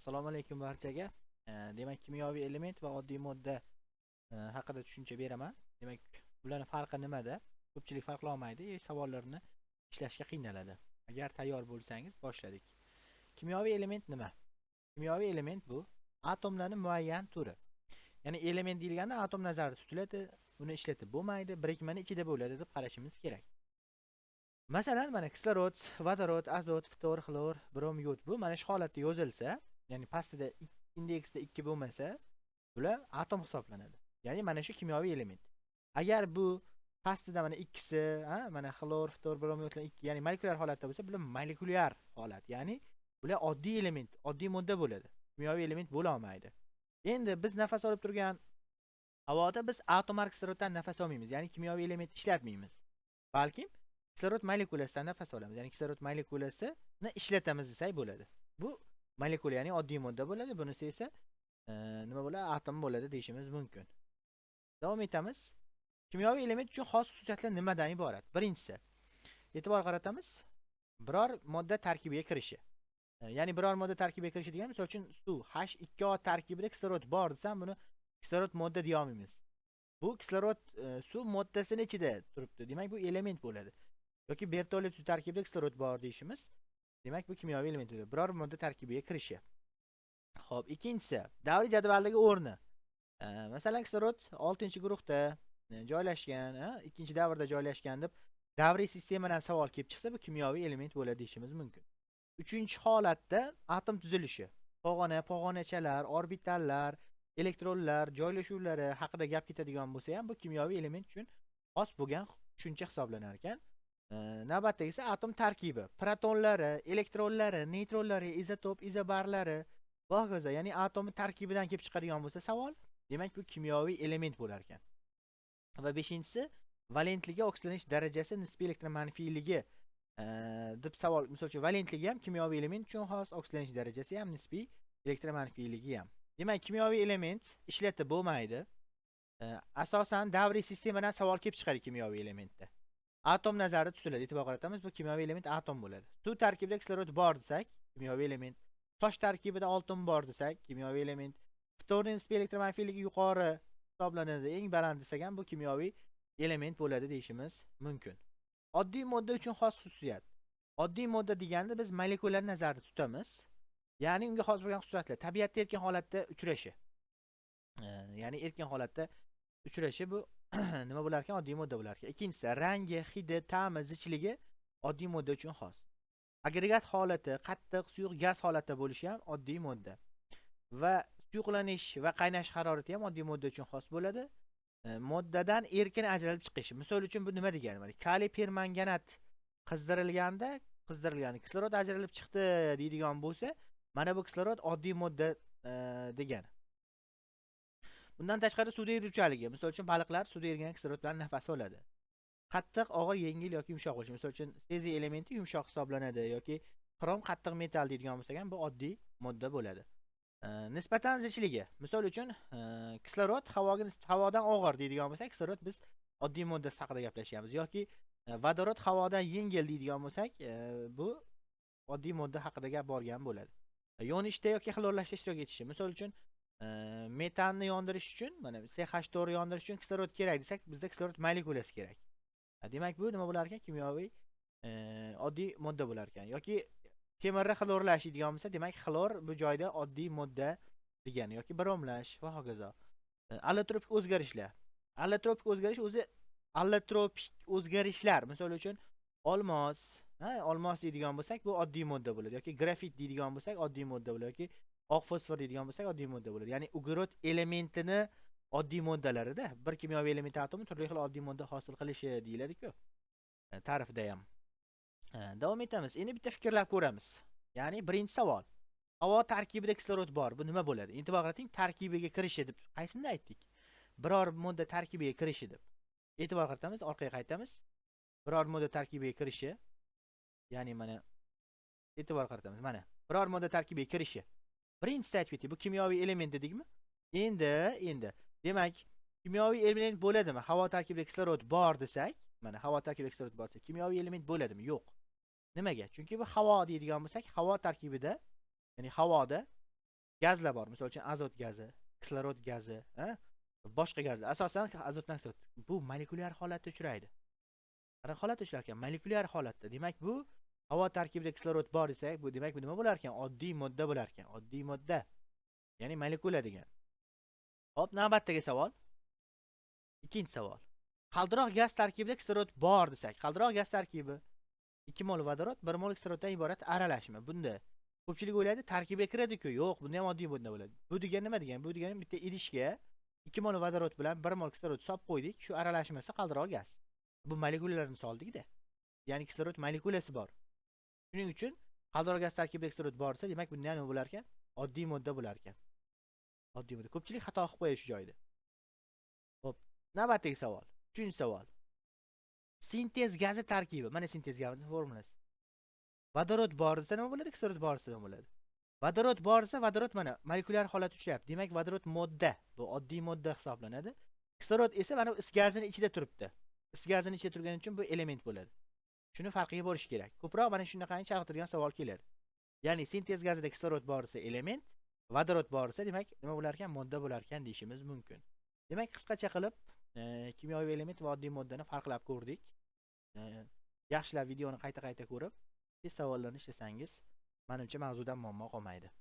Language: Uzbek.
Assalomu alaykum barchaga. Demak, kimyoviy element va oddiy modda haqida tushuncha beraman. Demak, bularni farqi nimada? Ko'pchilik farqlolmaydi, savollarni ishlashga qiynaladi. Agar tayyor bo'lsangiz, boshladik. Kimyoviy element nima? Kimyoviy element bu atomlarning muayyan turi. Ya'ni element deyilganda atom nazarda tutiladi, uni ishlatib bo'lmaydi, birikmani ichida bo'ladi deb qarashimiz kerak. Masalan, mana kislorod, vodorod, azot, ftor, xlor, brom, yod bu mana shu holatda yozilsa, ya'ni pastida indeksda 2 bo'lmasa, bular atom hisoblanadi. Ya'ni mana shu kimyoviy element. Agar bu pastida mana ikkisi, ha, mana xlor, ftor, brom, yodlar 2, ya'ni molekulyar holatda bo'lsa, bular molekulyar holat, ya'ni bular oddiy element, oddiy modda bo'ladi. Kimyoviy element bo'la olmaydi. Endi biz nafas olib turgan havoda biz atomar kisloroddan nafas olmaymiz, ya'ni kimyoviy element ishlatmaymiz. Balkim kislorod molekulasidan nafas olamiz. Ya'ni kislorod molekulasini ishlatamiz desak bo'ladi. Bu molekula, ya'ni oddiy modda bo'ladi. Bunisi esa nima bo'ladi? Atom bo'ladi deyishimiz mumkin. Davom etamiz. Kimyoviy element uchun xos xususiyatlar nimadan iborat? Birinchisi, e'tibor qaratamiz. Biror modda tarkibiga kirishi. Ya'ni biror modda tarkibiga kirishi degani, misol uchun, suv H2O tarkibida kislorod bor desam, buni kislorod modda deya olmaymiz. Bu kislorod suv moddasini ichida turibdi. Demak, bu element bo'ladi. Yoki vertolyot suv tarkibida kislorod bor deyishimiz. Demak, bu kimyoviy element bo'ladi. Biror modda tarkibiga kirishi. Xo'p, ikkinchisi, davriy jadvaldagi o'rni. Masalan, kislorod 6-guruhda joylashgan, ikkinchi davrda joylashgan deb davriy sistemadan savol kelib chiqsa, bu kimyoviy element bo'ladi deyishimiz mumkin. Uchinchi holatda atom tuzilishi. Pog'ona, pog'onachalar, orbitallar, elektronlar joylashuvlari haqida gap ketadigan bo'lsa ham, bu kimyoviy element uchun xos bo'lgan tushuncha hisoblanar ekan. Navbatdagisi atom tarkibi. Protonlari, elektronlari, neytronlari, izotop, izobarlari va hokazo. Ya'ni atomni tarkibidan kelib chiqadigan bo'lsa savol, demak, bu kimyoviy element bo'lar ekan. Va beshinchisi, valentligi, oksidlanish darajasi, nisbiy elektromanfiyligi deb savol, misol uchun, valentligi ham kimyoviy element uchun xos, oksidlanish darajasi ham, nisbiy elektromanfiyligi ham. Demak, kimyoviy element ishlatib bo'lmaydi. Asosan davriy sistemadan savol kelib chiqadi kimyoviy elementda. Atom nazarda tutiladi. E'tibor qaratamiz, bu kimyoviy element atom bo'ladi. Suv tarkibida kislorod bor desak, kimyoviy element. Tosh tarkibida oltin bor desak, kimyoviy element. Ftorning nisbiy elektromanfiyligi yuqori hisoblanadi, eng baland desak ham, bu kimyoviy element bo'ladi deyishimiz mumkin. Oddiy modda uchun xos xususiyat. Oddiy modda deganda biz molekularni nazarda tutamiz. Ya'ni unga xos bo'lgan xususiyatlar, tabiatda erkin holatda uchrashi. Ya'ni erkin holatda uchrashi bu nima bo'lar ekan? Oddiy modda bo'lar ekan. Ikkinchisi, rangi, hidi, ta'mi, zichligi oddiy modda uchun xos. Agregat holati, qattiq, suyuq, gaz holatda bo'lishi ham oddiy modda. Va suyuqlanish va qaynash harorati ham oddiy modda uchun xos bo'ladi. Moddadan erkin ajralib chiqishi. Misol uchun, bu nima degani? Mana kaliy permanganat qizdirilganda kislorod ajralib chiqdi deydigan bo'lsa, mana bu kislorod oddiy modda degani. Bundan tashqari suvda eruvchanligi. Misol uchun, baliqlar suvda erigan kislorod bilan nafas oladi. Qattiq, og'ir, yengil yoki yumshoq bo'lishi. Misol uchun, seziy elementi yumshoq hisoblanadi yoki xrom qattiq metall deydigan bo'lsak ham, bu oddiy modda bo'ladi. Nisbatan zichligi. Misol uchun, kislorod havodan og'ir deydigan bo'lsak, kislorod biz oddiy modda haqida gaplashyapmiz yoki vodorod havodan yengil deydigan bo'lsak, bu oddiy modda haqida gap borgan bo'ladi. Yonishda yoki xlorlashda ishtirok etishi. Misol uchun, metanni yondirish uchun, mana CH4 yondirish uchun kislorod kerak desak, bizda kislorod molekulasi kerak. Demak, bu nima bo'lar ekan? Kimyoviy oddiy modda bo'lar ekan. Yoki temirni xlorlash deydigan bo'lsa, demak, xlor bu joyda oddiy modda degani yoki bromlash va hokazo. Allotropik o'zgarishlar. Allotropik o'zgarish o'zi allotropik o'zgarishlar. Misol uchun, olmos, ha, olmos deydigan bo'lsak, bu oddiy modda bo'ladi yoki grafit deydigan bo'lsak, oddiy modda bo'ladi yoki oq fosfor deydigan bo'lsak, oddiy modda bo'ladi. Ya'ni uglerod elementini oddiy moddalarida bir kimyoviy element atomi turli xil oddiy modda hosil qilishi deyiladi-ku. Ta'rifida ham. Davom etamiz. Endi bitta fikrlab ko'ramiz. Ya'ni birinchi savol. Havo tarkibida kislorod bor. Bu nima bo'ladi? E'tibor qarating, tarkibiga kirishi deb qaysinda aytdik? Biror modda tarkibiga kirishi deb. E'tibor qaratamiz, orqaga qaytamiz. Biror modda tarkibiga kirishi. Ya'ni mana e'tibor qaratamiz. Mana biror modda tarkibiga kirishi. Birinchisi aytib ketdik. Bu kimyoviy element dedikmi? Endi demak, kimyoviy element bo'ladimi? Havo tarkibida kislorod bor desak, mana havo tarkibida kislorod bor desak, kimyoviy element bo'ladimi? Yo'q. Nimaga? Chunki bu havo deydigan bo'lsak, havo tarkibida, ya'ni havoda Gazlar bor. Misol uchun azot gazi, kislorod gazi, boshqa gazlar. Asosan azot bilan kislorod. Bu molekulyar holatda uchraydi. Qanaqa holatda uchrar ekan? Molekulyar holatda. Demak, bu havo tarkibida kislorod bor desak, bu demak bu nima bo'lar ekan? Oddiy modda bo'lar ekan. Oddiy modda. Ya'ni molekula degan. Xo'p, navbatdagi savol. Ikkinchi savol. Qaldiroq gaz tarkibida kislorod bor desak, qaldiroq gaz tarkibi 2 mol vodorod, 1 mol kisloroddan iborat aralashma. Bunda ko'pchilik o'ylaydi, tarkibga kiradi-ku. Yo'q, bunda ham oddiy modda bo'ladi. Bu degani nima degani? Bu degani bitta idishga 2 mol vodorod bilan 1 mol kislorod solib qo'ydik, shu aralashmasi qaldiroq gaz. Bu molekulalarni soldikda. Ya'ni kislorod molekulasi bor. Shuning uchun qaldiroq gaz tarkibida kislorod bor desa, demak bunda ham nima bo'lar ekan? Oddiy modda bo'lar ekan. Oddiy modda. Ko'pchilik xato qilib qo'yadi shu joyda. Xo'p, navbatdagi savol. Uchinchi savol. Sintez gazi tarkibi. Mana sintez gazining formulasi. Vodorod bor desa nima bo'ladi? Kislorod bor desa nima bo'ladi? Vodorod bor desa, vodorod mana molekulyar holatda uchrayapti. Demak, vodorod modda. Bu oddiy modda hisoblanadi. Kislorod esa mana bu is gazini ichida turibdi. Is gazini ichida turgani uchun bu element bo'ladi. Shuni farqiga borish kerak. Ko'proq mana shunaqangi chalg'tirgan savol keladi. Ya'ni sintez gazida kislorod bor desa element, vodorod bor desa, demak, nima bo'lar ekan? Modda bo'lar ekan deyishimiz mumkin. Demak, qisqacha qilib, kimyoviy element va oddiy moddani farqlab ko'rdik. Yaxshilab videoni qayta-qayta ko'rib, test savollarni ishlasangiz, menimcha mavzudan muammo qolmaydi.